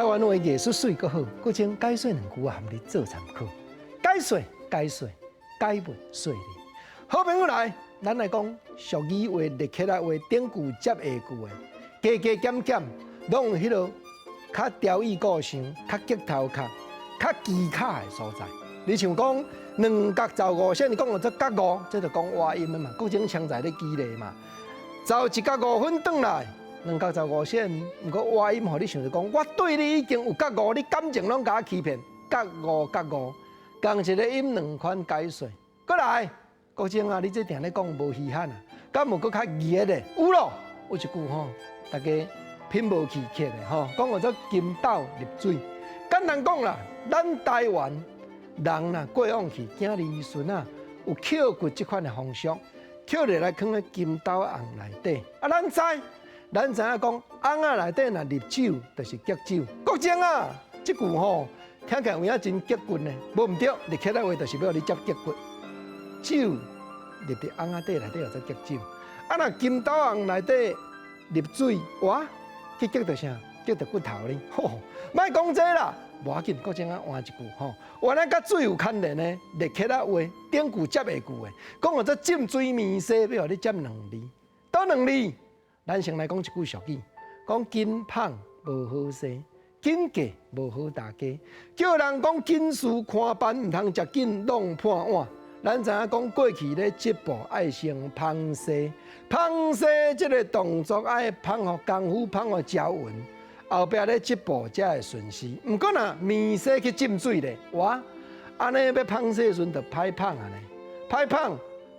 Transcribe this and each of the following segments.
台灣話藝術媠閣好，閣將解說兩句啊，含你做參考。解說解說解密說理。好朋友來，咱來講俗語話、立起來話、頂句接下句的，加加減減，攏有彼個較調意故想、較激頭殼、較技巧的所在。你像講兩角十五仙，講做角五，這就講倚音的嘛，閣種槍在咧基咧嘛。走一角五分轉來，兩角十五仙，毋過倚音，予你想著講，我對你已經有覺悟，你感情攏共我欺騙，覺悟覺悟，仝一个音兩款解說。閣來，國正啊，你這定咧講無稀罕啊，敢有閣較熱的？有咯，有一句吼，大家品無去克的吼，講叫做金斗入水。簡單講啦，咱台灣人啦，過往去囝兒孫仔有抾骨這款的風俗，抾落來囥佇金斗甕內底。啊，咱知，咱知影講，甕仔內底若入酒，就是激酒。國正啊，這句吼聽起來有影真激骨呢，無毋對，立起來話就是欲予你接激骨。酒入佇甕仔底內底叫做激酒。啊，若金斗甕內底入水，哇，去激著啥？激著骨頭呢？吼，莫講這啦，無要緊，國正啊換一句吼，原來佮水有牽連的，立起來話，頂句接下句的，講叫做浸水暝洗，欲予你接兩字，佗兩字？咱先來講一句俗語，講緊捧無好勢，緊嫁無好大家，叫人講緊事看辦，毋通食緊弄破碗。咱知影講過去咧，織布愛先紡紗，紡紗這个動作愛紡予功夫，紡予焦勻，後壁咧織布才會順勢。毋過若暝洗去浸水咧，哇，按呢欲紡紗時陣就歹紡啊呢，歹紡。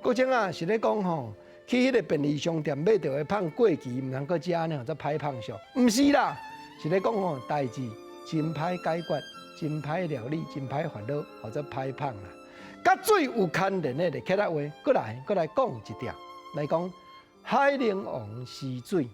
國正啊是咧講吼，去彼个便利商店買著的紡過期，毋通閣食按呢，叫做歹紡俗。毋是啦，是咧講吼，代誌真歹解決，真歹料理，真歹煩惱，叫做歹紡啦。佮水有牽連的，立起來話，閣來閣來講一條，來講海陵王施水。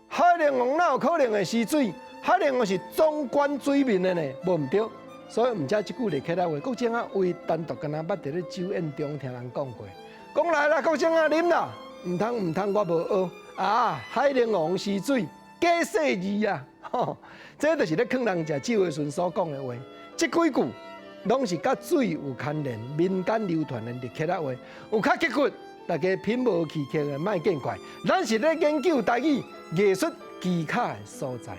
海陵王哪有可能會施水？海陵王是總管水面的呢，無毋對。所以毋才這句立起來話，國正啊，唯單獨敢若捌佇咧酒宴中聽人講過。講來啦，國正啊，啉啦，毋通毋通，我無學啊。海陵王施水，假細字啊，吼，這就是咧勸人食酒的時陣所講的話。這幾句攏是佮水有牽連、民間流傳的立起來話，有較激骨，大家品無去克的，莫見怪。咱是咧研究台語藝術技巧的所在。